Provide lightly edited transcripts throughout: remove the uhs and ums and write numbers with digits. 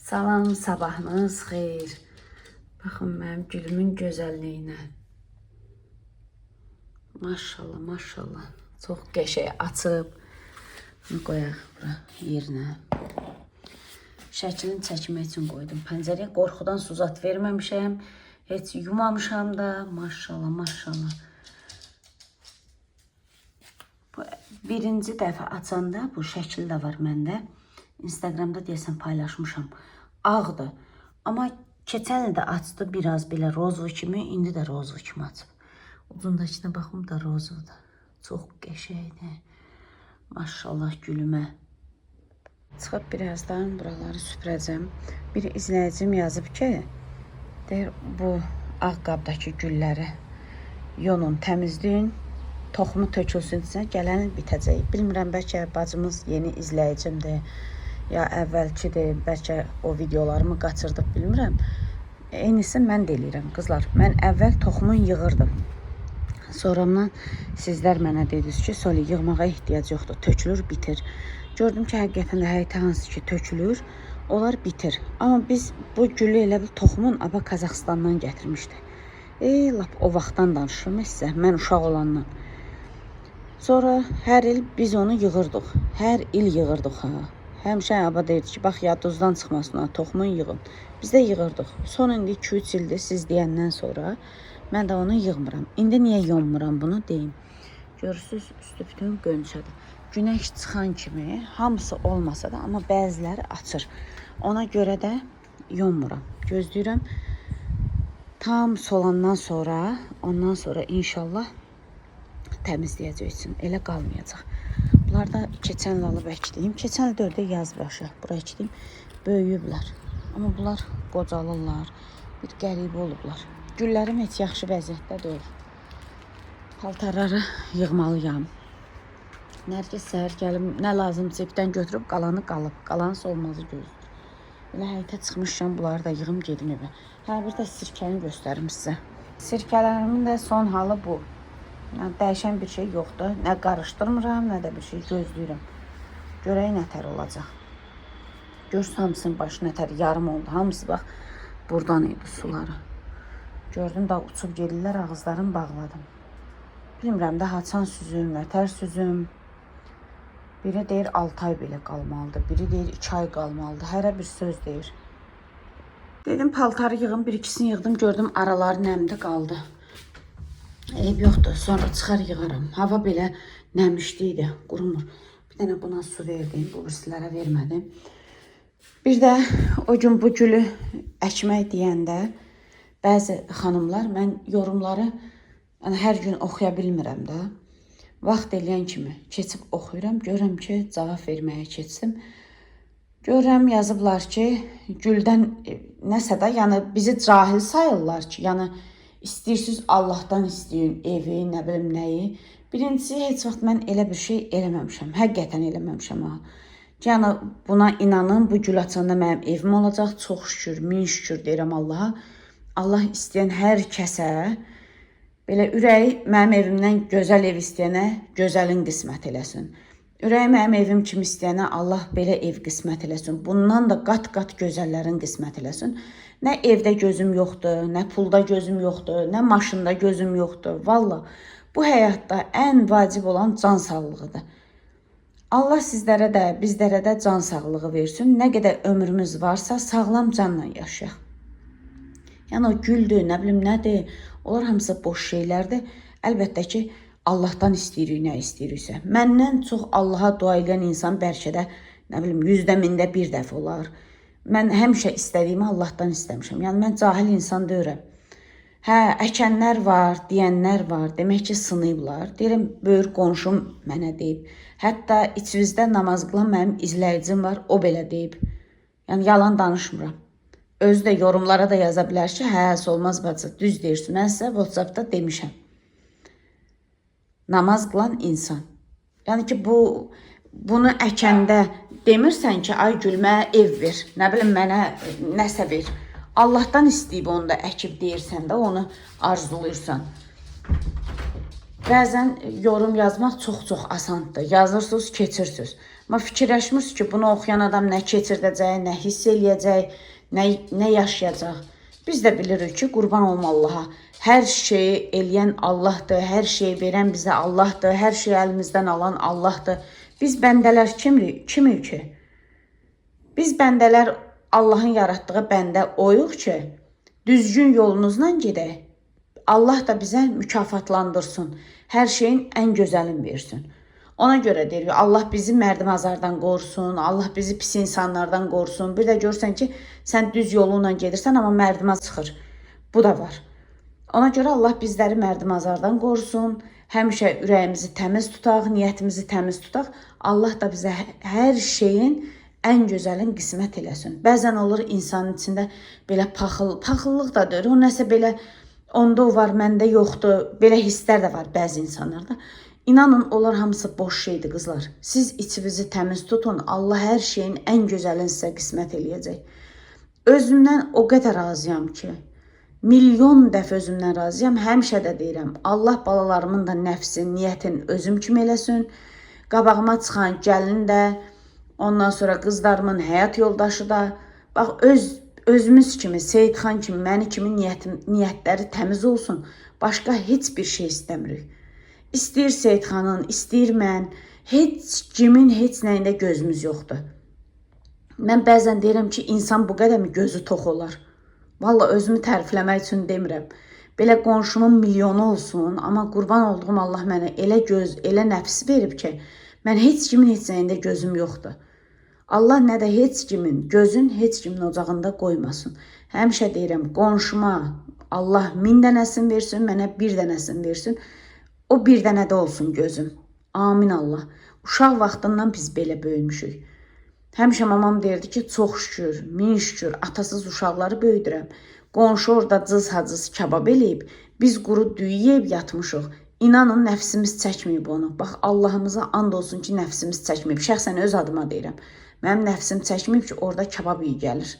Salam, sabahınız xeyir. Baxın mənim gülümün gözəlliyinə. Maşallah, maşallah. Çox qəşəng açıb. Bunu qoyaq bura yerinə. Şəklini çəkmək üçün qoydum pəncərəyə. Qorxudan su zat verməmişəm. Heç yumamışam da. Maşallah, maşallah. Bu birinci dəfə açanda bu şəkil də var məndə. Instagramda deyəsən paylaşmışam. Ağdır. Amma keçən il də açdı biraz belə rozvu kimi, indi də rozvu kimi açıb. Ucundakına baxım da rozvudur. Çox qəşəngdir. Maşallah gülümə. Çıxıb birazdan buraları süpürəcəm. Bir izləyicim yazıb ki, deyir bu ağ qabdakı gülləri yonun, təmizləyin, toxumu tökülsün içinə, gələn il bitəcək. Bilmirəm, bəlkə bacımız yeni izləyicimdir, ya əvvəlkidir, bəlkə o videolarımı qaçırdıb, bilmirəm. Eynisi mən də eləyirəm, qızlar. Mən əvvəl toxumun yığırdım. Sonradan sizlər mənə dediniz ki, Soli, yığmağa ehtiyac yoxdur, tökülür, bitir. Gördüm ki, həqiqətən də həyətə hansı ki tökülür, onlar bitir. Amma biz bu gülü elə bil toxumun aba Qazaxıstandan gətirmişdi. Lap o vaxtdan danışıram sizə, mən uşaq olandan. Sonra hər il biz onu yığırdıq. Hər il yığırdıq ha. Həmişə aba deyirdi ki, bax yadınızdan çıxmasın ha, toxumun yığın. Biz də yığırdıq. Son indi 2-3 ildir siz deyəndən sonra mən də onu yığmıram. İndi niyə yonmuram bunu deyim. Görürsüz, üstü bütün gönçədir. Günəş çıxan kimi hamısı olmasa da, amma bəziləri açır. Ona görə də yonmuram. Gözləyirəm tam solandan sonra, ondan sonra inşallah təmizləyəcək üçün. Elə qalmayacaq. Bunlar da keçən il alıb əkdiyim. Keçən il dördə yaz başı bura əkdiyim. Böyüyüblər. Amma bunlar qocalırlar. Bir qəribə olublar. Güllərim heç yaxşı vəziyyətdə deyil. Paltarları yığmalıyam. Nərgiz səhər gəlib nə lazım cibdən götürüb qalanı qalıb. Qalanı solmazı gözləyir. Elə həyətə çıxmışam, bunları da yığım gedim evə. Hə, bir də sirkəni göstərim sizə. Sirkələrimin də son halı bu. Yəni, dəyişən bir şey yoxdur. Nə qarışdırmıram, nə də bir şey gözləyirəm. Görək nətər olacaq. Görürsünüz, hamısının başı nətər yarım oldu. Hamısı bax burdan idi suları. Gördüm da uçub gedirlər, ağızlarını bağladım. Bilmirəm də haçan süzüm, nətər süzüm. Biri deyir 6 ay belə qalmalıdır, biri deyir 2 ay qalmalıdır. Hərə bir söz deyir. Dedim paltarı yığım, bir ikisini yığdım, gördüm araları nəmli qaldı. Eyb yoxdur, sonra çıxar yığaram. Hava belə nəmişli idi, qurumur. Bir dənə buna su verdim, bu birisilərə vermədim. Bir də o gün bu gülü əkmək deyəndə bəzi xanımlar, mən yorumları yəni hər gün oxuya bilmirəm də. Vaxt eləyən kimi keçib oxuyuram, görürəm ki, cavab verməyə keçsim. Görürəm yazıblar ki, güldən nəsə də, yəni bizi cahil sayırlar ki, yəni istəyirsiniz Allahdan istəyin evi, nə bilim nəyi. Birincisi heç vaxt mən elə bir şey eləməmişəm. Həqiqətən eləməmişəm ha. Yəni buna inanın, bu gül açanda mənim evim olacaq. Çox şükür, min şükür deyirəm Allaha. Allah istəyən hər kəsə belə ürəyi mənim evimdən gözəl ev istəyənə gözəlin qismət eləsin. Ürəyi mənim evim kimi istəyənə Allah belə ev qismət eləsin. Bundan da qat-qat gözəllərin qismət eləsin. Nə evdə gözüm yoxdur, nə pulda gözüm yoxdur, nə maşında gözüm yoxdur. Vallah bu həyatda ən vacib olan can sağlığıdır. Allah sizlərə də, bizlərə də can sağlığı versin. Nə qədər ömrümüz varsa sağlam canla yaşayaq. Yəni o güldür, nə bilim nədir, onlar hamısı boş şeylərdir. Əlbəttə ki, Allahdan istəyirik, nə istəyiriksə. Məndən çox Allaha dua edən insan bəlkə də, nə bilim, yüzdə mində bir dəfə olar. Mən həmişə istədiyimi Allahdan istəmişəm. Yəni mən cahil insan deyirəm. Hə, əkənlər var, deyənlər var. Demək ki, sınayıblar. Deyirəm, böyük qonşum mənə deyib. Hətta içimizdə namaz qılan mənim izləyicim var, o belə deyib. Yəni yalan danışmıram. Özü də yorumlara da yaza bilər ki, hə, Solmaz bacı, düz deyirsin. Mən sizə WhatsApp-da demişəm. Namaz qılan insan. Yəni ki, bunu əkəndə demirsən ki, ay gül mənə ev ver, nə bilim mənə nəsə ver. Allahdan istəyib onu da əkib deyirsən də, onu arzulayırsan. Bəzən yorum yazmaq çox-çox asandır. Yazırsınız, keçirsiniz. Amma fikirləşmirsiniz ki, bunu oxuyan adam nə keçirdəcək, nə hiss eləyəcək, nə yaşayacaq. Biz də bilirik ki, qurban olma Allaha. Hər şeyi eləyən Allahdır, hər şeyi verən bizə Allahdır, hər şeyi əlimizdən alan Allahdır. Biz bəndələr kimik ki? Biz bəndələr Allahın yaratdığı bəndə oyuq ki, düzgün yolunuzla gedək. Allah da bizə mükafatlandırsın. Hər şeyin ən gözəlini versin. Ona görə deyirik, Allah bizi mərdimazardan qorusun, Allah bizi pis insanlardan qorusun. Bir də görürsən ki, sən düz yolunla gedirsən, amma mərdimaz çıxır. Bu da var. Ona görə Allah bizləri mərdimazardan qorusun. Həmişə ürəyimizi təmiz tutaq, niyyətimizi təmiz tutaq. Allah da bizə hər şeyin ən gözəlin qismət eləsin. Bəzən olur insanın içində belə paxıllıq da deyir. O nəsə belə onda o var, məndə yoxdur. Belə hisslər də var bəzi insanlarda. İnanın, onlar hamısı boş şeydir qızlar. Siz içinizi təmiz tutun. Allah hər şeyin ən gözəlini sizə qismət eləyəcək. Özümdən o qədər razıyam ki, milyon dəfə özümdən razıyam. Həmişə də deyirəm, Allah balalarımın da nəfsin, niyyətin özüm kimi eləsin. Qabağıma çıxan gəlin də, ondan sonra qızlarımın həyat yoldaşı da, bax özümüz kimi, Seyidxan kimi, məni kimi niyyətləri təmiz olsun. Başqa heç bir şey istəmirik. İstəyir Seyidxanın, istəyir mən, heç kimin, heç nəyində gözümüz yoxdur. Mən bəzən deyirəm ki, insan bu qədərmi gözü tox olar? Vallahi özümü tərifləmək üçün demirəm. Belə qonşumun milyonu olsun, amma qurban olduğum Allah mənə elə göz, elə nəfs verib ki, mən heç kimin heç nəyində gözüm yoxdur. Allah nə də heç kimin gözün heç kimin ocağında qoymasın. Həmişə deyirəm, qonşuma Allah 1000 dənəsini versin, mənə 1 dənəsini versin. O bir dənə də olsun gözüm. Amin Allah. Uşaq vaxtından biz belə böyümüşük. Həmişə mamam deyirdi ki, çox şükür, min şükür, atasız uşaqları böyüdürəm. Qonşu orada cız-hacız kabab eləyib, biz quru düyü yeyib yatmışıq. İnanın, nəfsimiz çəkməyib onu. Bax, Allahımıza and olsun ki, nəfsimiz çəkməyib. Şəxsən öz adıma deyirəm. Mənim nəfsim çəkməyib ki, orada kabab iyi gəlir.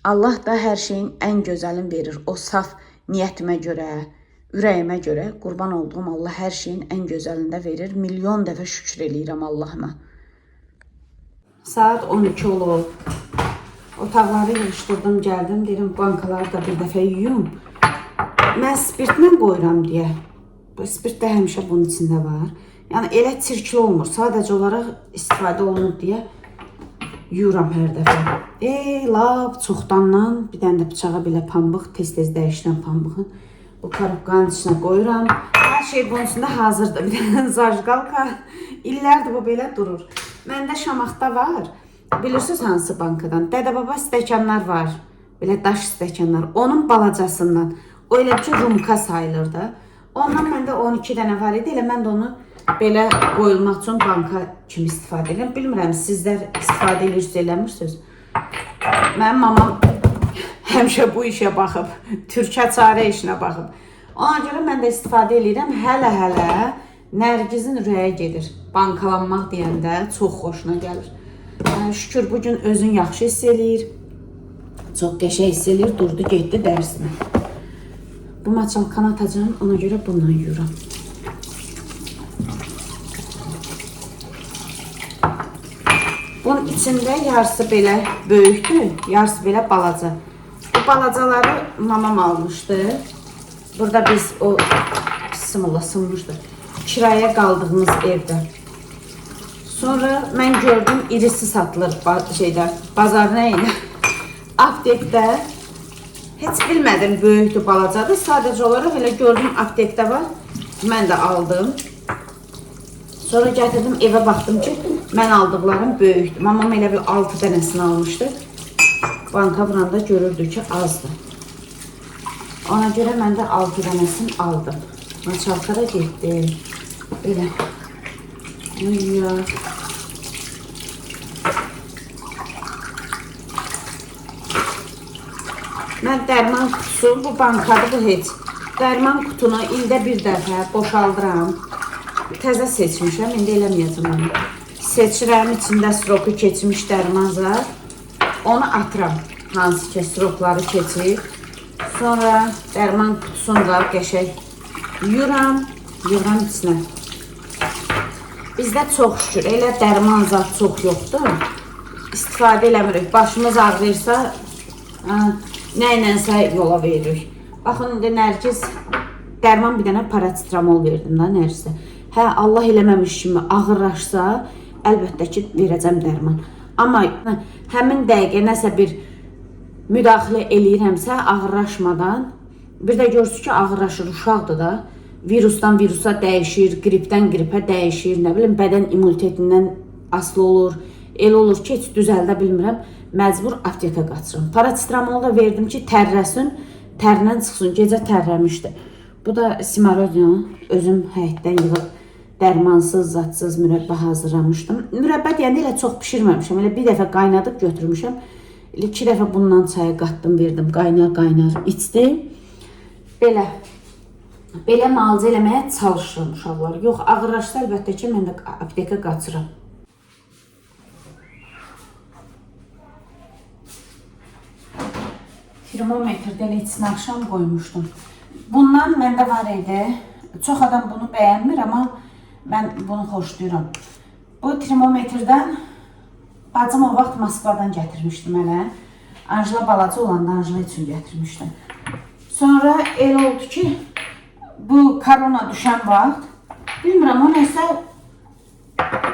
Allah da hər şeyin ən gözəlini verir. O saf niyyətimə görə, ürəyimə görə qurban olduğum Allah hər şeyin ən gözəlini də verir. Milyon dəfə şükür eləyirəm Allahıma. Saat 12 olub. Otaqları yığışdırdım, gəldim. Dedim, bankaları da bir dəfə yuyum. Mən spirtlə qoyuram deyə. Bu spirt də həmişə bunun içində var. Yəni elə çirkli olmur. Sadəcə olaraq istifadə olunur deyə yuyuram hər dəfə. Lap çoxdandan bir dənə də bıçağa belə pambıq, tez-tez dəyişirəm pambığın. Bu karobkanın içinə qoyuram. Hər şey bunun içində hazırdır. Bir dənə zajqalka. İllərdir bu belə durur. Məndə Şamaxda var. Bilirsiniz hansı bankadan? Dədə-baba stəkanlar var. Belə daş stəkanlar. Onun balacasından. O elə ki rumka sayılır da. Ondan məndə 12 dənə var idi. Elə mən də onu belə qoyulmaq üçün banka kimi istifadə edirəm. Bilmirəm, sizlər istifadə edirsiniz, eləmirsiniz. Mənim mamam həmişə bu işə baxıb. Türkə çarə işinə baxıb. Ona görə mən də istifadə edirəm. Hələ-hələ Nərgizin ürəyi gedir. Bankalanmaq deyəndə çox xoşuna gəlir. Şükür bugün özün yaxşı hiss eləyir. Çox qəşəng hiss eləyir. Durdu, getdi dərsinə. Bu maçalkanı atacağım. Ona görə bundan yuyuram. Bunun içində yarısı belə böyükdür, yarısı belə balaca. Bu balacaları mamam almışdı. Burada biz o bismillah sınmışdı. Kiraya qaldığımız evdə. Sonra mən gördüm irisi satılır şeydə, bazar nə ilə? Aptekdə. Heç bilmədim böyükdür, balacadır. Sadəcə olaraq elə gördüm aptekdə var. Mən də aldım. Sonra gətirdim evə, baxdım ki, mən aldıqlarım böyükdür. Mamam elə bir 6 dənəsini almışdı. Banka vuranda görürdü ki, azdır. Ona görə mən də 6 dənəsini aldım. Maçalka da getdi. Belə. Uyuyaq. Mən dərman qutusu, bu bankadır, bu heç. Dərman qutunu ildə bir dəfə boşaldıram. Təzə seçmişəm, indi eləməyəcəm onu. Seçirəm, içində sroku keçmiş dərman zat. Onu atıram, hansı ki srokları keçir. Sonra dərman qutusunu da qəşəng yuyuram, yığıram içinə. Bizdə çox şükür elə dərman zat çox yoxdur. İstifadə eləmirik. Başımız ağrıyırsa, nə ilənsə yola veririk. Baxın indi Nərgiz dərman bir dənə paracetamol verdim da Nərgizə. Hə, Allah eləməmiş kimi ağırlaşsa, əlbəttə ki, verəcəm dərman. Amma həmin dəqiqə nəsə bir müdaxilə eləyirəmsə ağırlaşmadan, bir də görürsünüz ki, ağırlaşır, uşaqdır da. Virusdan virusa dəyişir, qripdən qripə dəyişir, nə bilim bədən immunitetindən asılı olur. Elə olur ki, heç düzəldə bilmirəm, məcbur apteka qaçıram. Paracetamol da verdim ki, tərləsin, tərdən çıxsın. Gecə tərləmişdi. Bu da simarodinu özüm həyətdən yığıb dərmansız, zatsız mürəbbə hazırlamışdım. Mürəbbə deyəndə elə çox bişirməmişəm. Elə bir dəfə qaynadıb götürmüşəm. Elə 2 dəfə bundan çaya qatdım, verdim. Qaynar-qaynar içdi. Belə. Belə müalicə eləməyə çalışıram uşaqlar. Yox, ağırlaşsa əlbəttə ki, mən də apteka qaçıram. Termometrdə elə içinə axşam qoymuşdum. Bundan məndə var idi. Çox adam bunu bəyənmir, amma mən bunu xoşlayıram. Bu termometrdən bacım o vaxt Moskvadan gətirmişdi mənə. Anjela balaca olanda Anjela üçün gətirmişdim. Sonra elə oldu ki, bu korona düşən vaxt, bilmirəm, o nəsə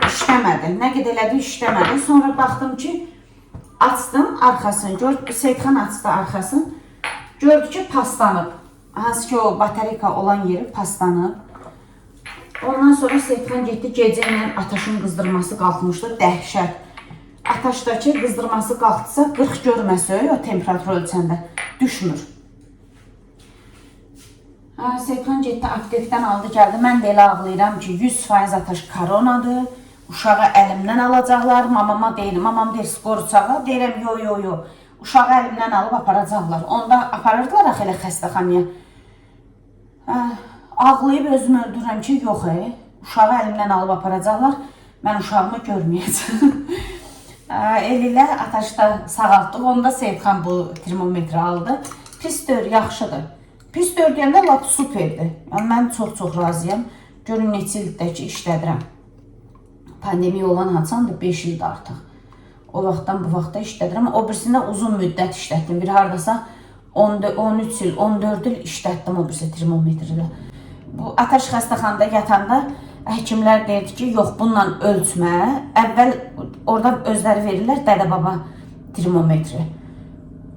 işləmədi. Nə qədər elədi, işləmədi. Sonra baxdım ki, açdım arxasını. Seyidxan açdı arxasını. Gördü ki, paslanıb. Hansı ki, o batareyka olan yeri paslanıb. Ondan sonra Seyidxan getdi, gecə ilə ataşın qızdırması qalxmışdı, dəhşət. Ataşdakı qızdırması qalxdısa, 40 görməsi o temperatur ölçəndə düşmür. Seyidxan getdi, aptekdən aldı, gəldi. Mən də elə ağlayıram ki, 100% ataş koronadır. Uşağı əlimdən alacaqlar. Mamama deyirəm, mamam deyir, skoruçağa. Deyirəm, yo, yo, yo. Uşağı əlimdən alıb aparacaqlar. Onda aparırdılar axı elə xəstəxanaya. Ağlayıb özümü öldürürəm ki, yox, uşağı əlimdən alıb aparacaqlar. Mən uşağımı görməyəcəm. Elə ataşda sağaltdıq. Onda Seyidxan bu termometri aldı. Pis deyil, yaxşıdır. Pis deyil deyəndə lap superdir. Yəni, mən çox-çox razıyam. Görün neçə ildir ki, işlədirəm. Pandemiya olan haçandır, 5 ildir artıq. O vaxtdan bu vaxta işlədirəm. O birisində uzun müddət işlətdim. Bir hardasa 13 il, 14 il işlətdim o birisi termometrdə. Bu Ataş xəstəxanada yatanda həkimlər deyirdi ki, yox, bununla ölçmə. Əvvəl orada özləri verirlər dədə-baba termometri.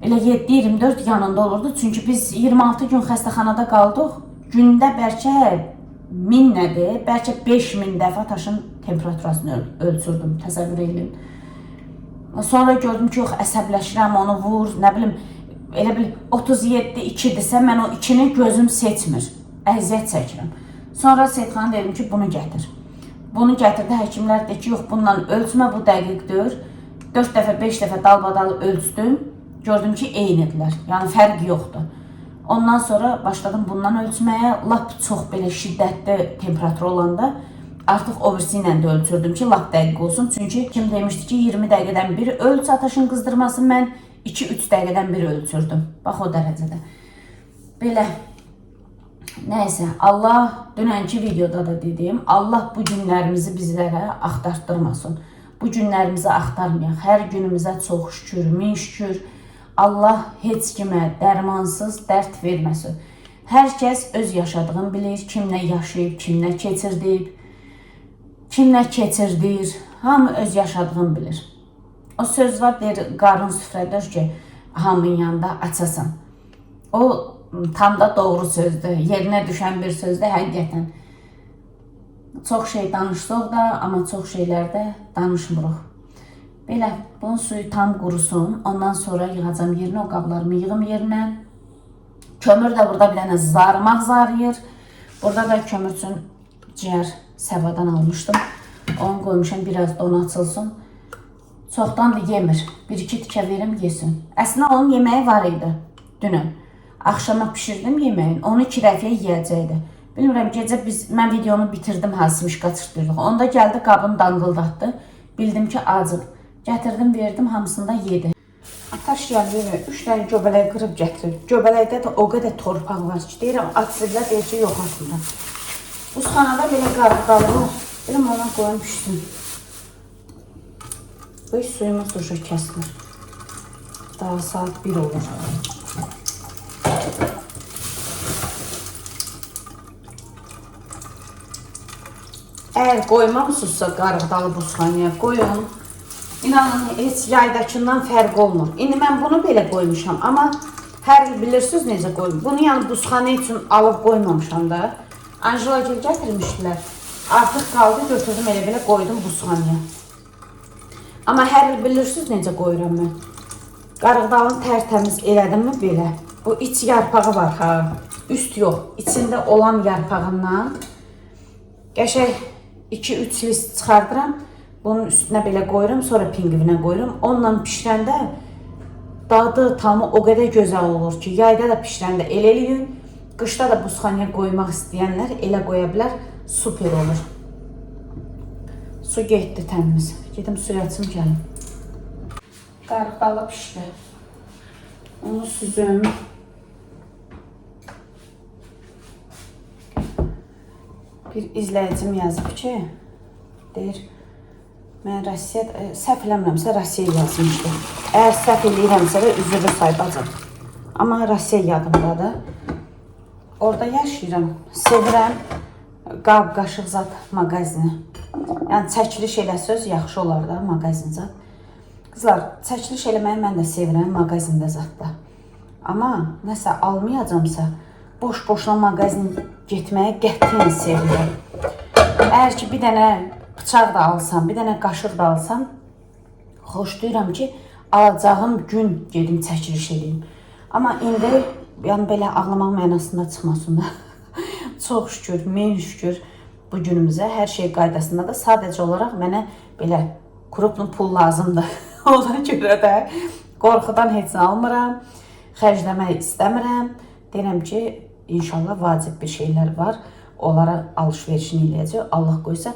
Elə 7-24 yanında olurdu. Çünki biz 26 gün xəstəxanada qaldıq. Gündə bəlkə 1000 nədir? Bəlkə 5000 dəfə Ataşın temperaturasını ölçürdüm. Təsəvvür edin. Sonra gördüm ki, yox, əsəbləşirəm, onu vur, nə bilim, elə bil 37 2-dirsə, mən o 2-ni gözüm seçmir. Əziyyət çəkirəm. Sonra Seyidxana dedim ki, bunu gətir. Bunu gətirdi, həkimlər dedi ki, yox, bununla ölçmə, bu dəqiqdir. 4 dəfə, 5 dəfə dalbadal ölçdüm. Gördüm ki, eynidirlər. Yəni, fərq yoxdur. Ondan sonra başladım bundan ölçməyə. Lap çox belə şiddətli temperatur olanda artıq o birisi ilə də ölçürdüm ki, lap dəqiq olsun. Çünki kim demişdi ki, 20 dəqiqədən bir ölç ataşın qızdırması, mən 2-3 dəqiqədən bir ölçürdüm. Bax o dərəcədə. Belə. Nəysə, Allah, dünənki videoda da dedim, Allah bu günlərimizi bizlərə axtartdırmasın. Bu günlərimizi axtarmayaq. Hər günümüzə çox şükür, min şükür. Allah heç kimə dərmansız dərd verməsin. Hər kəs öz yaşadığını bilir, kim nə yaşayıb, kim nə keçirdib, kim nə keçirdir. Hamı öz yaşadığını bilir. O söz var, deyir, qarın süfrədir ki, hamının yanında açasan. O tam da doğru sözdür, yerinə düşən bir sözdür həqiqətən. Çox şey danışsaq da, amma çox şeylər də danışmırıq. Belə, bunun suyu tam qurusun. Ondan sonra yığacam yerinə, o qablarımı yığım yerinə. Kömür də burada bir dənə zarmaq zarıyır. Burada da kömür üçün ciyər səvadan almışdım. Onu qoymuşam, biraz da onu açılsın. Çoxdan da yemir. Bir-iki tikə verim, yesin. Əslində onun yeməyi var idi dünən. Axşama pişirdim yeməyin. Onu 2 dəfə yeyəcəkdi. Bilmirəm, gecə mən videonu bitirdim, hasımış qaçırdırdıq. Onda gəldi, qabını danqıldatdı. Bildim ki, acıb. Gətirdim, verdim, hamısını da yedi. Ataş gəldi, 3 dənə göbələk qırıb gətirib. Göbələkdə də o qədər torpaq var ki, deyirəm, atsırlar, deyir ki, yox atmıram. Buzxanada belə qarğıdalı var. Deyirəm ona qoyum pişsin. Bu suyumuz da kəsilir. Daha saat 1 olur. Əgər qoymamısınızsa qarğıdalı buzxanaya qoyun. İnanın heç yaydakından fərq olmur. İndi mən bunu belə qoymuşam, amma hər il bilirsiniz necə qoyum. Bunu yəni buzxana üçün alıb qoymamışam da. Anjela gil gətirmişdilər. Artıq qaldı, götürdüm elə belə qoydum buzxanaya. Amma hər il bilirsiniz necə qoyuram mən. Qarğıdalını tərtəmiz elədimmi belə. Bu iç yarpağı var ha. Üst yox, içində olan yarpağından qəşəng 2-3 list çıxardıram. Bunun üstünə belə qoyuram, sonra pinqvinə qoyuram. Onunla pişirəndə dadı, tamı o qədər gözəl olur ki, yayda da pişirəndə elə eləyin. Qışda da buzxanaya qoymaq istəyənlər elə qoya bilər. Super olur. Su getdi təmiz. Gedim suyu açım gəlim. Qarğıdalı pişdi. Onu süzüm. Bir izləyicim yazıb ki, deyir, mən Rusiya, səhv eləmirəmsə Rusiya yazmışdı. Əgər səhv eləyirəmsə də üzrlü say bacım. Amma Rusiya yadımdadır. Orada yaşayıram. Sevirəm qab, qaşıq zat mağazini. Yəni çəkiliş eləsəz yaxşı olar da mağazin zat. Qızlar, çəkiliş eləməyi mən də sevirəm mağazində zatda. Amma nəsə almayacamsa, boş-boşuna mağazin getməyi qətiyyən sevirəm. Əgər ki bir dənə bıçaq da alsam, bir dənə qaşıq da alsam, xoşlayıram ki, alacağım gün gedim çəkiliş eləyim. Amma indi yəni belə ağlamaq mənasında çıxmasın da. Çox şükür, min şükür bu günümüzə hər şey qaydasındadır. Sadəcə olaraq mənə belə kruplu pul lazımdır. Ona görə də qorxudan heç nə almıram. Xərcləmək istəmirəm. Deyirəm ki, inşallah vacib bir şeylər var. Onlara alış-verişini eləyəcək. Allah qoysa.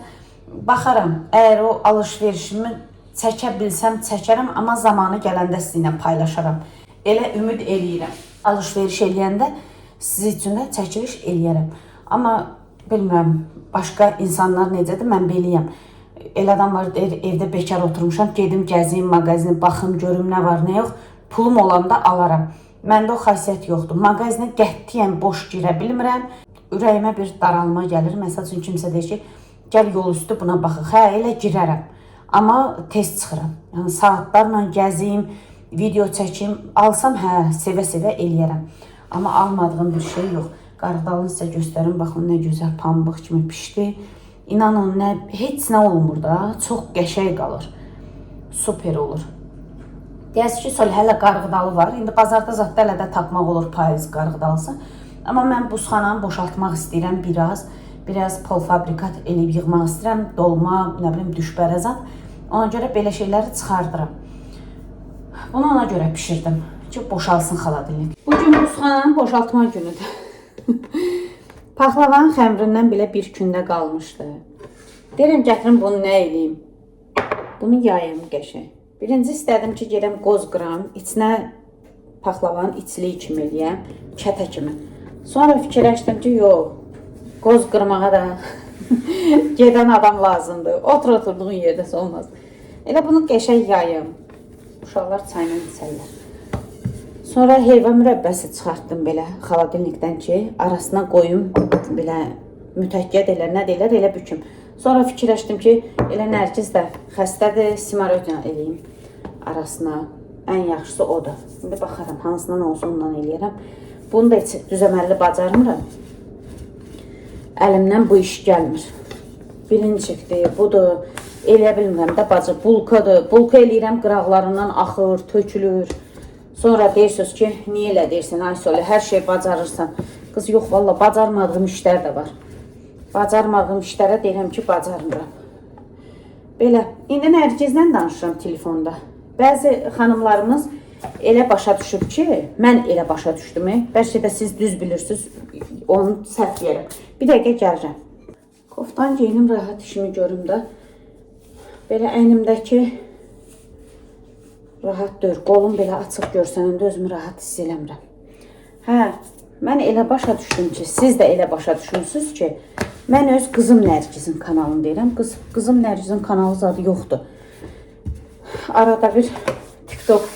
Baxaram, əgər o alış-verişimi çəkə bilsəm çəkərəm, amma zamanı gələndə sizinlə paylaşaram. Elə ümid eləyirəm. Alış-veriş eləyəndə siz üçün də çəkiliş eləyərəm. Amma bilmirəm, başqa insanlar necədir, mən beləyəm. Elə adam var, deyir, evdə bekar oturmuşam, gedim gəziyim mağazini, baxım, görüm nə var, nə yox. Pulum olanda alaram. Məndə o xasiyyət yoxdur. Mağazinə qətiyyən boş girə bilmirəm. Ürəyimə bir daralma gəlir. Məsəl üçün kimsə deyir ki, gəl yol üstü buna baxaq. Hə, elə girərəm. Amma tez çıxıram. Yəni saatlarla gəziyim, video çəkim, alsam hə, sevə-sevə eləyərəm. Amma almadığım bir şey yox. Qarğıdalını sizə göstərim. Baxın nə gözəl pambıq kimi pişdi. İnanın nə, heç nə olmur da. Çox qəşəng qalır. Super olur. Deyəsiz ki, sol hələ qarğıdalı var. İndi bazarda zətdə hələ də tapmaq olur payız qarğıdalısı. Amma mən buzxananı boşaltmaq istəyirəm biraz. Biraz polfabrikat eləyib yığmaq istəyirəm. Dolma, nə bilim, düşbərə zat. Ona görə belə şeyləri çıxardıram. Bunu ona görə pişirdim ki, boşalsın xaladelnik. Bugün buzxananın boşaltma günüdür. Paxlavanın xəmirindən belə bir gündə qalmışdı. Deyirəm, gətirim bunu nə eləyim? Bunu yayım qəşəng. Birinci istədim ki, gedəm qoz qıram, içinə paxlavanın içliyi kimi eləyəm, kətə kimi. Sonra fikirləşdim ki, yox, qoz qırmağa da gedən adam lazımdır. Otur oturduğun yerdə olmaz. Elə bunu qəşəng yayım. Uşaqlar çayla içərlər. Sonra heyva mürəbbəsi çıxartdım belə xaladelnikdən ki, arasına qoyum belə mütəkkəd elə nə deyirlər elə büküm. Sonra fikirləşdim ki, elə Nərgiz də xəstədir, simarodiya eləyim arasına. Ən yaxşısı odur. İndi baxaram hansından olsa ondan eləyərəm. Bunu da heç düzəməlli bacarmıram. Əlimdən bu iş gəlmir. Bilinçikdir, budur. Eləyə bilmirəm də bacı, bulkadır. Bulka eləyirəm, qıraqlarından axır, tökülür. Sonra deyirsiniz ki, niyə elə deyirsən Aysoli, hər şey bacarırsan. Qız yox, valla bacarmadığım işlər də var. Bacarmadığım işlərə deyirəm ki, bacarmıram. Belə, indi Nərgizlə danışıram telefonda. Bəzi xanımlarımız elə başa düşüb ki, mən elə başa düşdüm. Bəlkə də siz düz bilirsiniz, onu səhv deyirəm. Bir dəqiqə gəlirəm. Koftan geyinim, rahat işimi görüm də. Belə əynimdəki rahat deyil. Qolum belə açıq görsənəndə özümü rahat hiss eləmirəm. Hə, mən elə başa düşdüm ki, siz də elə başa düşürsünüz ki, Mən öz qızım Nərgizin kanalını deyirəm. Qızım Nərgizin kanalı zadı yoxdur. Arada bir TikTok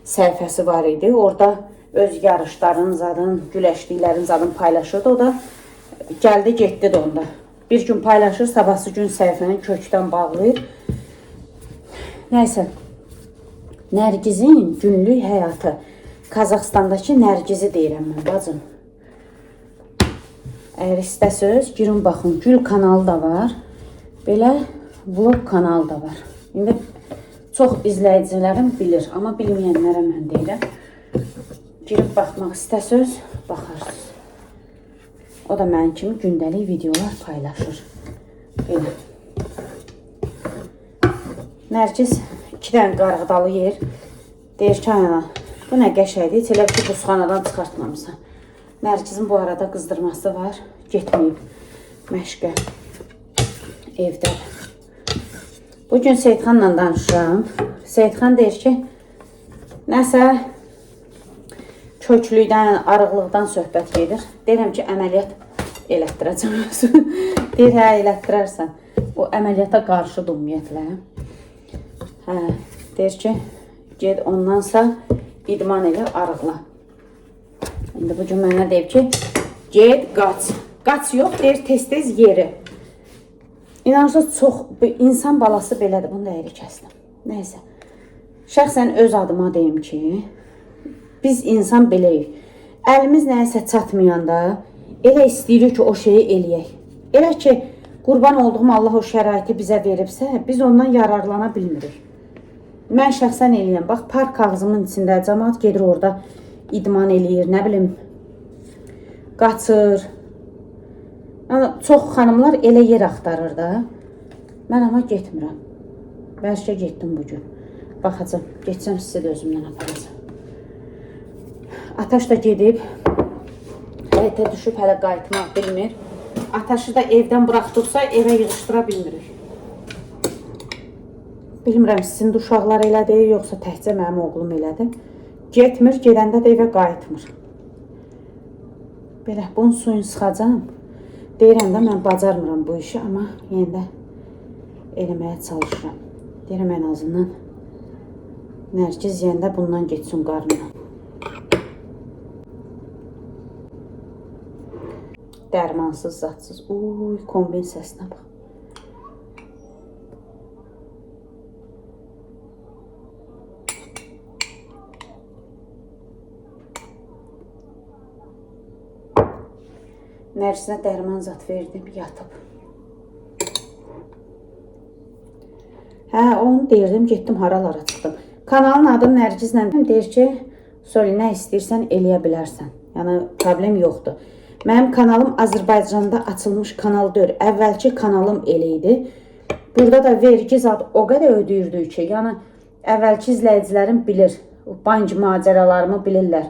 səhifəsi var idi. Orada öz yarışların zadın, güləşliklərin zadın paylaşırdı. O da gəldi, getdi də onda. Bir gün paylaşır, sabahsı gün səhifəni kökdən bağlayır. Nəysə, Nərgizin günlük həyatı. Qazaxıstandakı Nərgizi deyirəm mən, bacım. Əgər istəsəz, girin baxın. Gül kanalı da var. Belə vlog kanalı da var. İndi çox izləyicilərim bilir, amma bilməyənlərə mən deyirəm. Girib baxmaq istəsəz, baxarsınız. O da mənim kimi gündəlik videolar paylaşır. Belə. Nərgiz 2 dənə qarğıdalı yer. Deyir ki, ana, bu nə qəşəngdir, heç elə ki, buzxanadan çıxartmamısan. Nərgizin bu arada qızdırması var. Getməyib məşqə. Evdə. Bugün Seyidxanla danışıram. Seyidxan deyir ki, nəsə köklükdən, arıqlıqdan söhbət gedir. Deyirəm ki, əməliyyat elətdirəcəm özümü. Deyir, hə, elətdirərsən. O əməliyyata qarşıdır ümumiyyətlə. Hə, deyir ki, get ondansa idman elə, arıqla. İndi bu gün mənə deyib ki, get, qaç. Qaç yox, deyir, tez-tez yeri. İnanırsınız, çox insan balası belədir. Bunu da əyri kəsdim. Nəysə. Şəxsən öz adıma deyim ki, biz insan beləyik. Əlimiz nəyəsə çatmayanda elə istəyirik ki, o şeyi eləyək. Elə ki, qurban olduğum Allah o şəraiti bizə veribsə, biz ondan yararlana bilmirik. Mən şəxsən eləyəm. Bax, park ağzımın içində cəmaət gedir orada idman eləyir, nə bilim, qaçır. Yəni, çox xanımlar elə yer axtarır da. Mən amma getmirəm. Bəlkə getdim bugün. Baxacam, getsəm sizi də özümdən aparacam. Ataş da gedib, həyətə düşüb, hələ qayıtmaq bilmir. Ataşı da evdən buraxdıqsa evə yığışdıra bilmirik. Bilmirəm, sizin də uşaqlar elədir, yoxsa təkcə mənim oğlum elədir. Getmir, gedəndə də evə qayıtmır. Belə, bunun suyunu sıxacam. Deyirəm də, mən bacarmıram bu işi, amma yenə də eləməyə çalışıram. Deyirəm, ən azından Nərgiz yenə də bundan getsin qarnına. Dərmansız, zatsız. Uy, kombin səsinə bax. Nərgizinə dərman zat verdim, yatıb. Hə, onu deyirdim, getdim haralara çıxdım. Kanalın adı Nərgizlə deyir ki, Soli, nə istəyirsən eləyə bilərsən. Yəni, problem yoxdur. Mənim kanalım Azərbaycanda açılmış kanal deyil. Əvvəlki kanalım elə idi. Burada da vergi zat o qədər ödəyirdik ki, yəni əvvəlki izləyicilərim bilir. O bank macəralarımı bilirlər.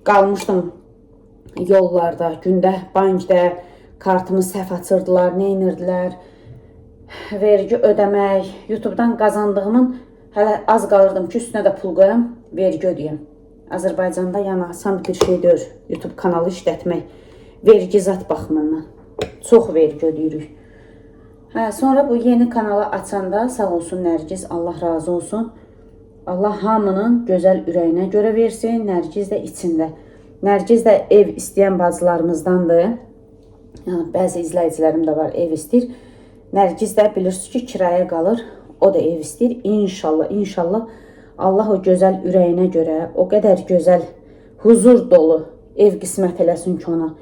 Qalmışdım yollarda, gündə bankda kartımı səhv açırdılar, nə edirdilər. Vergi ödəmək, YouTube'dan qazandığımın hələ az qalırdım ki, üstünə də pul qoyam, vergi ödəyəm. Azərbaycanda yəni asan bir şey deyil YouTube kanalı işlətmək, vergi zat baxımından. Çox vergi ödəyirik. Hə, sonra bu yeni kanalı açanda sağ olsun Nərgiz, Allah razı olsun. Allah hamının gözəl ürəyinə görə versin, Nərgiz də içində. Nərgiz də ev istəyən bacılarımızdandır. Yəni, bəzi izləyicilərim də var, ev istəyir. Nərgiz də bilirsiniz ki, kirayə qalır. O da ev istəyir. İnşallah, inşallah Allah o gözəl ürəyinə görə, o qədər gözəl, huzur dolu ev qismət eləsin ki ona.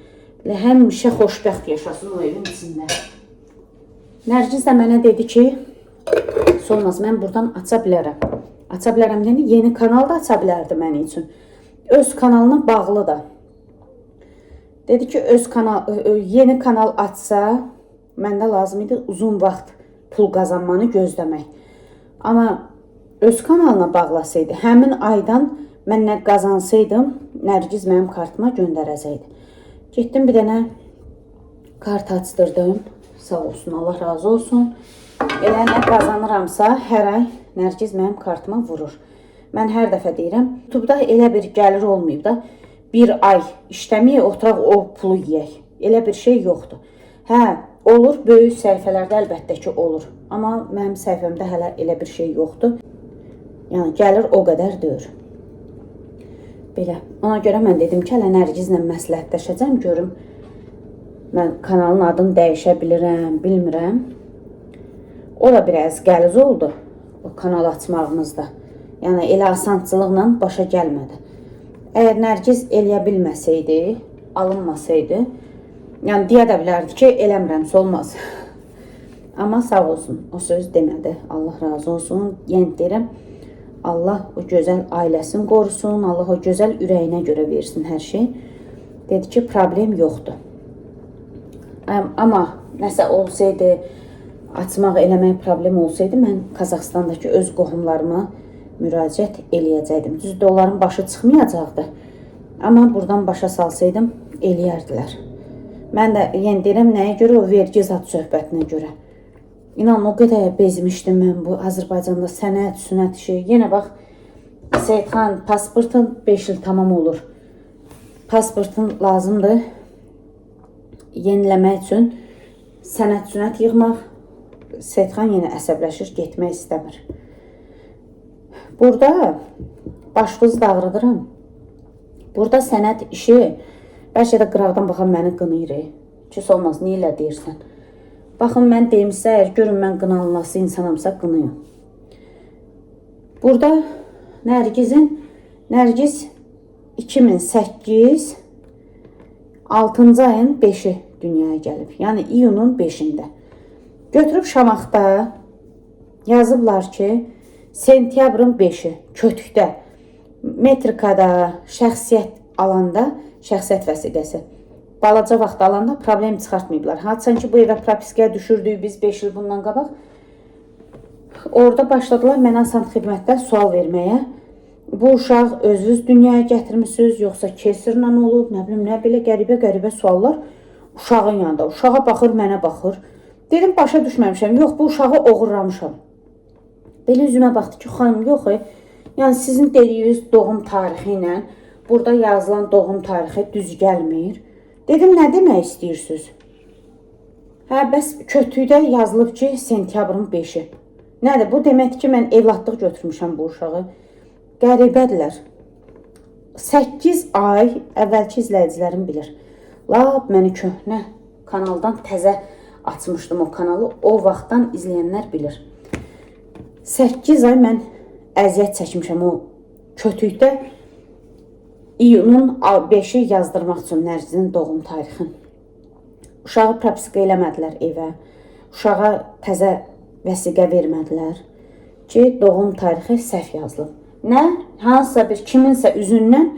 Belə həmişə xoşbəxt yaşasın o evin içində. Nərgiz də mənə dedi ki, Solmaz, mən buradan aça bilərəm. Aça bilərəm deyəndə yeni kanal da aça bilərdi mənim üçün. Öz kanalına bağlı da. Dedi ki, öz kanal, yeni kanal açsa, məndə lazım idi uzun vaxt pul qazanmanı gözləmək. Amma öz kanalına bağlasaydı, həmin aydan mən nə qazansaydım, Nərgiz mənim kartıma göndərəcəkdi. Getdim bir dənə kart açdırdım. Sağ olsun, Allah razı olsun. Elə nə qazanıramsa, hər ay Nərgiz mənim kartıma vurur. Mən hər dəfə deyirəm, YouTube'da elə bir gəlir olmayıb da, bir ay işləməyək, oturaq o pulu yeyək. Elə bir şey yoxdur. Hə, Olur, böyük səhifələrdə əlbəttə ki olur. Amma mənim səhifəmdə hələ elə bir şey yoxdur. Yəni gəlir o qədər deyir. Belə. Ona görə mən dedim ki, hələ Nərgizlə məsləhətləşəcəm, görüm mən kanalın adını dəyişə bilirəm, bilmirəm. O da biraz qəliz oldu o kanal açmağımızda. Yəni elə asançılıqla başa gəlmədi. Əgər Nərgiz eləyə bilməsəydi, alınmasaydı, yəni deyə də bilərdi ki, eləmirəmsə olmaz. Amma sağ olsun, o söz demədi. Allah razı olsun. Yenə deyirəm, Allah o gözəl ailəsini qorusun, Allah o gözəl ürəyinə görə versin hər şey. Dedi ki, problem yoxdur. Amma nəsə olsaydı, açmaq eləmək problem olsaydı, mən Qazaxıstandakı öz qohumlarıma müraciət eləyəcəkdim. Düzdür, onların başı çıxmayacaqdı. Amma buradan başa salsaydım, eləyərdilər. Mən də yenə deyirəm, nəyə görə? O vergi zat söhbətinə görə. İnan, o qədər bezmişdim mən bu Azərbaycanda sənət, sünət işi. Yenə bax, Seyidxan, pasportun 5 il tamam olur. Pasportun lazımdır yeniləmək üçün sənət, sünət yığmaq. Seyidxan yenə əsəbləşir, getmək istəmir. Burada başınızı da ağrıdıram. Burada sənət işi bəlkə də qıraqdan baxan məni qınayır. Ki, olmaz, niyə elə deyirsən? Baxın, mən deyimsə, əgər görün mən qınanlası insanamsa qınıyım. Burada Nərgiz 2008 6-cı ayın 5-i dünyaya gəlib. Yəni iyunun 5-ində. Götürüb Şamaxıda yazıblar ki, sentyabrın 5-i Kötükdə metrikada şəxsiyyət alanda, şəxsiyyət vəsiqəsi balaca vaxt alanda problem çıxartmayıblar. Haçan ki, bu evə propiskaya düşürdük biz 5 il bundan qabaq. Orada başladılar mənə asan xidmətdə sual verməyə. Bu uşaq özünüz dünyaya gətirmisiniz, yoxsa kesirlə olub, nə bilim, nə belə qəribə-qəribə suallar uşağın yanında. Uşağa baxır, mənə baxır. Dedim, başa düşməmişəm. Yox, bu uşağı oğurlamışam. Belə üzümə baxdı ki, xanım, yox, yəni sizin dediyiniz doğum tarixi ilə burada yazılan doğum tarixi düz gəlmir. Dedim, nə demək istəyirsiniz? Hə, bəs kötükdə yazılıb ki, sentyabrın 5-i. Nədir? Bu deməkdir ki, mən evladlıq götürmüşəm bu uşağı. Qəribədirlər. 8 ay əvvəlki izləyicilərim bilir. Lap məni köhnə kanaldan təzə açmışdım o kanalı. O vaxtdan izləyənlər bilir. 8 ay mən əziyyət çəkmişəm o kötükdə iyunun 5-i yazdırmaq üçün Nərgizin doğum tarixini. Uşağı propiska eləmədilər evə. Uşağa təzə vəsiqə vermədilər ki, doğum tarixi səhv yazılıb. Nə? Hansısa bir kiminsə üzündən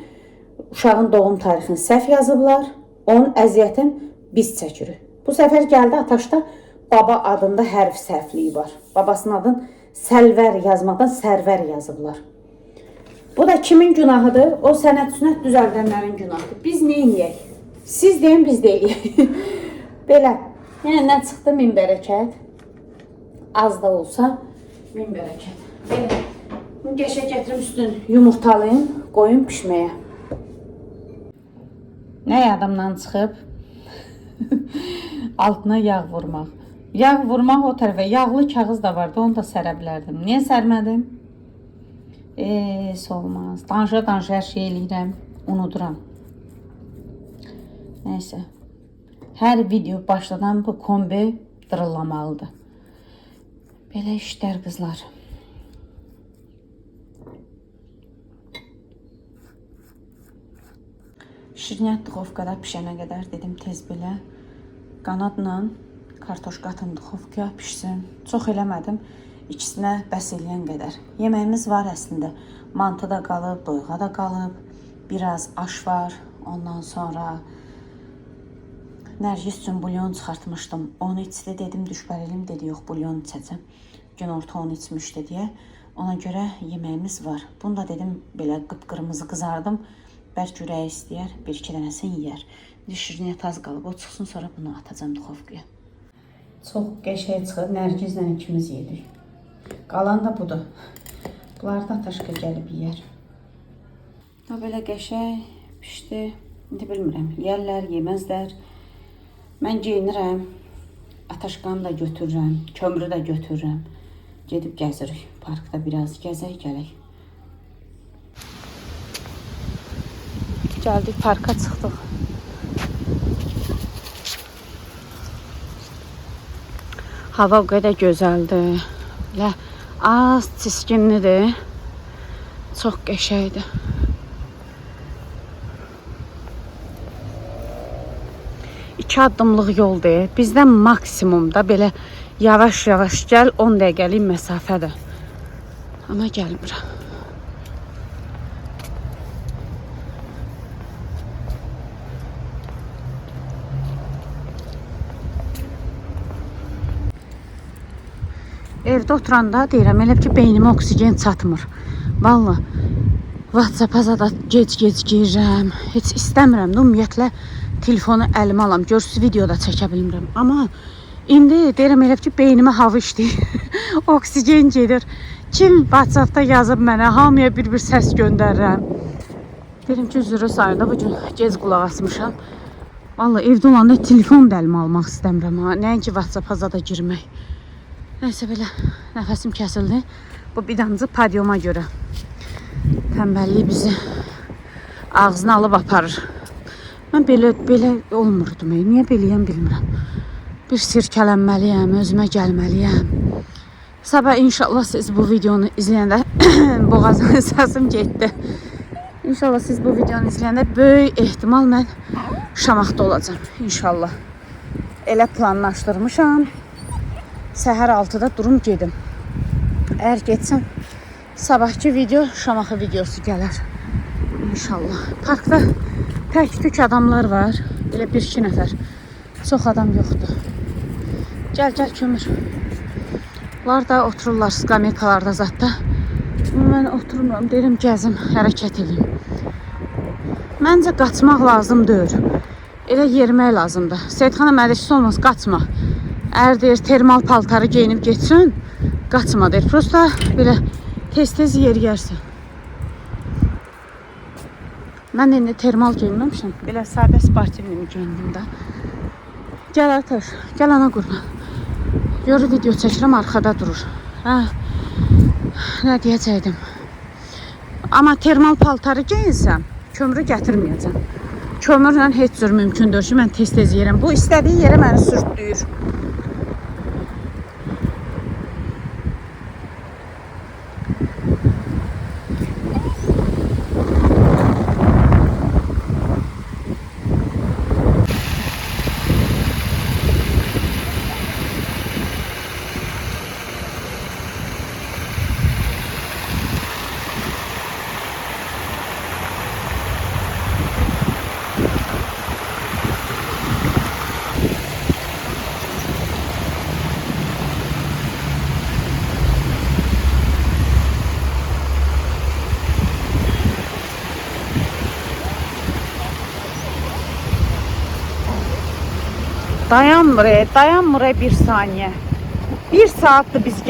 uşağın doğum tarixini səhv yazıblar. Onun əziyyətini biz çəkirik. Bu səfər gəldi Ataşda baba adında hərf səhvliyi var. Babasının adını Səlvər yazmaqdan Sərvər yazıblar. Bu da kimin günahıdır? O sənət sünət düzəldənlərin günahıdır. Biz nə eləyək? Siz deyin, biz də eləyək. Belə. Yəni nə çıxdı? Min bərəkət. Az da olsa min bərəkət. Belə. Bunu qəşəng gətirim üstün yumurtalayım, qoyum pişməyə. Nə yadımdan çıxıb? Altına yağ vurmaq. Yağ vurmaq o tərəfə. Yağlı kağız da vardı, onu da sərə bilərdim. Niyə sərmədim? Olmaz. Danışa-danışa hər şey eləyirəm, unuduram. Nəysə. Hər video başladan bu kombi dırıllamalıdır. Belə işlər qızlar. Şirniyyat duxovkada pişənə qədər dedim tez belə qanadla kartoşka atım duxovkaya pişsin. Çox eləmədim. İkisinə bəs eləyən qədər. Yeməyimiz var əslində. Mantı da qalıb, doyğa da qalıb. Biraz aş var. Ondan sonra Nərgiz üçün bulyon çıxartmışdım. Onu içdi, dedim düşbər eləyim. Dedi yox, bulyon içəcəm. Günorta onu içmişdi deyə. Ona görə yeməyimiz var. Bunu da dedim belə qıpqırmızı qızardım. Bəlkə ürəyi istəyər, bir iki dənəsini yeyər. İndi şirniyyat az qalıb, o çıxsın sonra bunu atacağam duxovkaya. Çox qəşəng çıxır. Nərgizlə ikimiz yedik. Qalan da budur. Bunlar da Ataşka gəlib yeyər. Ha belə qəşəng pişdi. İndi bilmirəm, yeyərlər, yeməzlər. Mən geyinirəm. Ataşqanı da götürürəm, kömürü də götürürəm. Gedib gəzirik. Parkda biraz gəzək, gələk. Gəldik, parka çıxdıq. Hava o qədər gözəldir. Elə az çiskinlidir. Çox qəşəngdir. İki addımlıq yoldur. Bizdən maksimumda belə yavaş-yavaş gəl 10 dəqiqəlik məsafədir. Amma gəlmirəm. Evdə oturanda deyirəm elə ki beynimə oksigen çatmır. Vallah WhatsApp-a zada gec-gec girirəm. Heç istəmirəm də ümumiyyətlə telefonu əlimə alam. Görürsüz videoda çəkə bilmirəm. Amma indi deyirəm elə ki beynimə hava işləyir. Oksigen gedir. Kim WhatsApp-da yazıb mənə, hamıya bir-bir səs göndərirəm. Deyirəm ki, üzrə sayında bu gün gec qulaq asmışam. Vallahi evdə olanda telefon da əlimə almaq istəmirəm ha. Nəinki WhatsApp-a zada girmək. Nəysə belə nəfəsim kəsildi. Bu bir damcı podiuma görə. Tənbəllik bizi ağzına alıb aparır. Mən belə olmurdum. Niyə beləyəm bilmirəm. Bir sirkələnməliyəm, özümə gəlməliyəm. Sabah inşallah siz bu videonu izləyəndə boğazım səsim getdi. İnşallah siz bu videonu izləyəndə böyük ehtimal mən Şamaxıda olacağam. İnşallah. Elə planlaşdırmışam. Səhər 6-da durum gedim. Əgər getsəm sabahki video Şamaxı videosu gələr. İnşallah. Parkda tək-tük adamlar var. Elə bir-iki nəfər. Çox adam yoxdur. Gəl, gəl kömür. Onlar da otururlar skameykalarda zətdə. Mən oturmuram, deyirəm gəzim, hərəkət edeyim. Məncə qaçmaq lazım deyil. Elə yerimək lazımdır. Seyidxana mədəçisi olmaz, qaçma. Əgər deyir termal paltarı geyinib getsin, qaçma deyir. Prosta belə tez-tez yeriyərsən. Mən də indi termal geyinməmişəm. Belə sadə sportivnimi geyindim də. Gəl Ataş, gəl ana qurban. Görür video çəkirəm, arxada durur. Hə, nə deyəcəkdim. Amma termal paltarı geyinsəm, kömürü gətirməyəcəm. Kömürlə heç cür mümkün deyil ki, mən tez-tez yerəm. Bu istədiyi yerə məni sürtlüyür. Dayanmır, dayanmır bir saniyə. Bir saatdır biz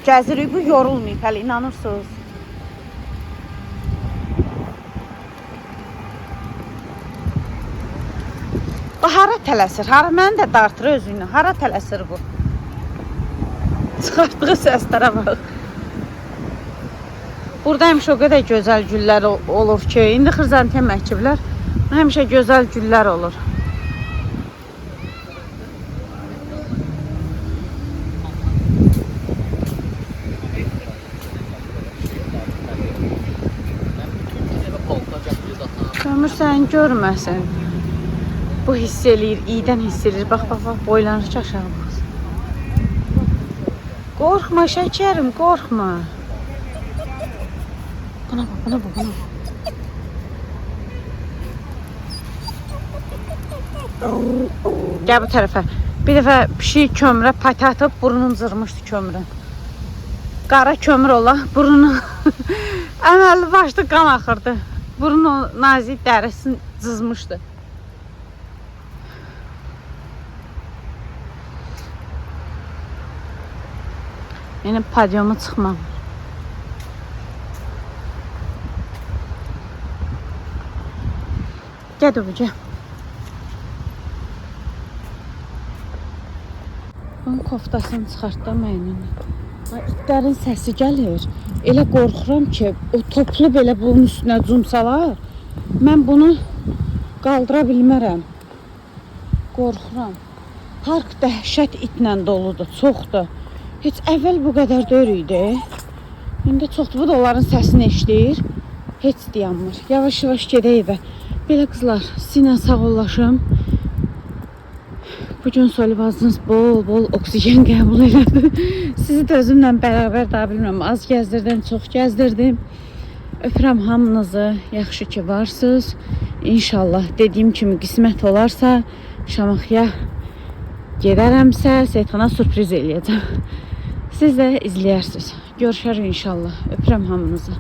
gəzirik, bu yorulmayıb hələ, inanırsınız. Bu hara tələsir? Hara məni də dartır özünü. Hara tələsir bu? Çıxartdığı səslərə bax. Burada həmişə o qədər gözəl güllər olur ki, indi xrizantem əkiblər. Həmişə gözəl güllər olur. Kömür sən görməsin. Bu hiss eləyir, iyidən hiss eləyir. Bax, bax, bax, boylanır ki, aşağı bax. Qorxma şəkərim, qorxma. Buna bax, buna bax, buna bax. Gəl bu tərəfə. Bir dəfə pişik kömürə pati atıb, burnunu cırmışdı kömürün. Qara kömür ola, burnunu əməlli başlı qan axırdı. Burun o nazik dərisini cızmışdı. Yəni podiuma çıxmaq. Gəl bu, gəl. Bunun koftasını çıxartdım əyninə. Ay, itlərin səsi gəlir. Elə qorxuram ki, o toplu belə bunun üstünə cumsalar, mən bunu qaldıra bilmərəm. Qorxuram. Park dəhşət itlə doludur, çoxdur. Heç əvvəl bu qədər deyil idi. İndi çoxdur. Bu da onların səsini eşidir. Heç dayanmır. Yavaş-yavaş gedək evə. Belə qızlar, sizinlə sağollaşım. Bugün Solibazınız bol-bol oksigen qəbul elədi. Sizi də özümlə bərabər daha bilmirəm. Az gəzdirdim, çox gəzdirdim. Öpürəm hamınızı. Yaxşı ki varsınız. İnşallah dediyim kimi qismət olarsa Şamaxıya gedərəmsə Seyidxana sürpriz eləyəcəm. Siz də izləyərsiniz. Görüşərik inşallah. Öpürəm hamınızı.